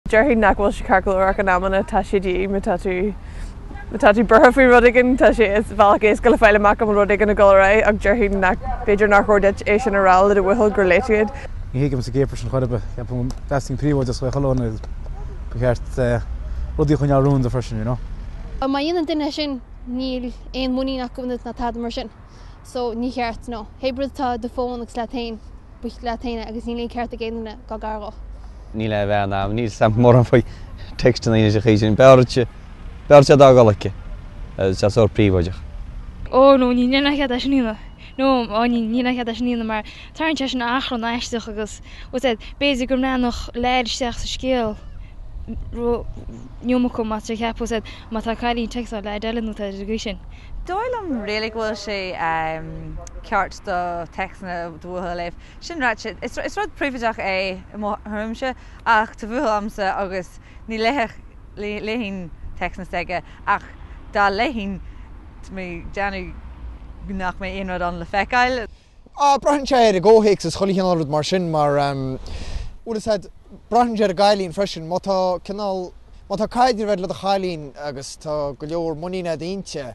Déarfainn nach bhfuil sé ceart go leor ach in amanna tá sé de dhíth má tá tú má tá tú buartha faoi rud éigin tá sé is bealach éasca le fáil amach an bhfuil rud éigin ag dul ar aghaidh ach déarfainn nach b'fhéidir nár chóir duit é sin a rá le do bhuachaill gur léigh tú iad. Ní thuigim sa gcéad sin chor ar bith. Ceapaim go dteastaíonn príobháideachas ó chuile dhuine agus ba cheart rudaí a choinneáil rúnda freisin, you know. Má dhéanann duine sin níl aon mhuinín acu ionat ná tada mar sin so ní cheart no. Pé rud atá i do fón agus leat féin ba leat féin é agus níl aon ceart ag aon duine gabháil gar dhó. Níl aon bhean a'm, níl 's a'm mórán faoi textanna anois an chaoi sin. B'fhearr duitse, b'fhearr duit a d'fhágáil aici. Tá sórt príobháideach. Ó no ní níl aon chead é sin a dhéanamh. No ó ní níl aon chead é sin a dhéanamh mar tarraingíonn sé sin achrann aisteach agus bhfuil 's a'd b'fhéidir go mbreathnódh leaid isteach sa scéal an iomarca má tá ceap bhfuil 's a'd má tá cailín ag textáil leaid eile nó tá ar an gcaoi sin. Dóigh liom really go bhfuil sé ceart do téacsanna do bhuachaill a léamh. Sin ráite, is rud príobháideach é i mo thuairimse ach tá buachaill a'msa agus ní léifinn téacsanna s'aige ach dá léifinn tá mé ag déanamh nach mbeidh aon rud ann le feiceáil. Ah, braitheann sé ar an gcomhthéacs is chuile chineál rud mar sin mar bhfuil fhios a'd, braitheann sé ar an gcailín freisin. Má tá cineál, má tá caidreamh a'd le do chailín agus tá go leor muinín a'd inti,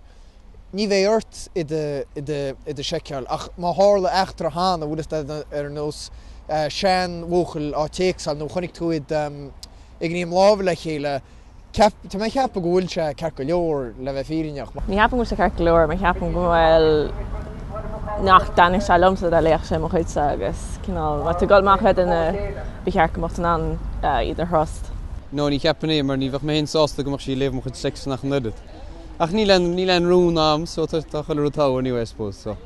ní bheidh ort iad a, iad a, iad a seiceáil. Ach má tharla eachtra cheana, bhfuil fhios a'd, ar nós sean-bhuachaill á téacsáil nó chonaic tú iad ag ní lámha le chéile, Ceap, tá mé ag ceapadh go bhfuil sé ceart go leor, le bheith fírinneach. Ní cheapaim go bhfuil sé ceart go leor, mar ceapaim go bhfuil, nach dtaitneodh sé liomsa dá léifeadh sé mo chuidse agus cineál, má tá tú ag dul amach le duine ba cheart go mbeadh tú in ann iad a thrust. No, ní cheapfainn é, mar ní bheadh mé féin sásta go mbeadh sí ag léamh mo chuid téacsanna ach an oiread. Ach níl aon, níl aon rún a'm, so tá, tá chuile rud togha anyway, I suppose, so.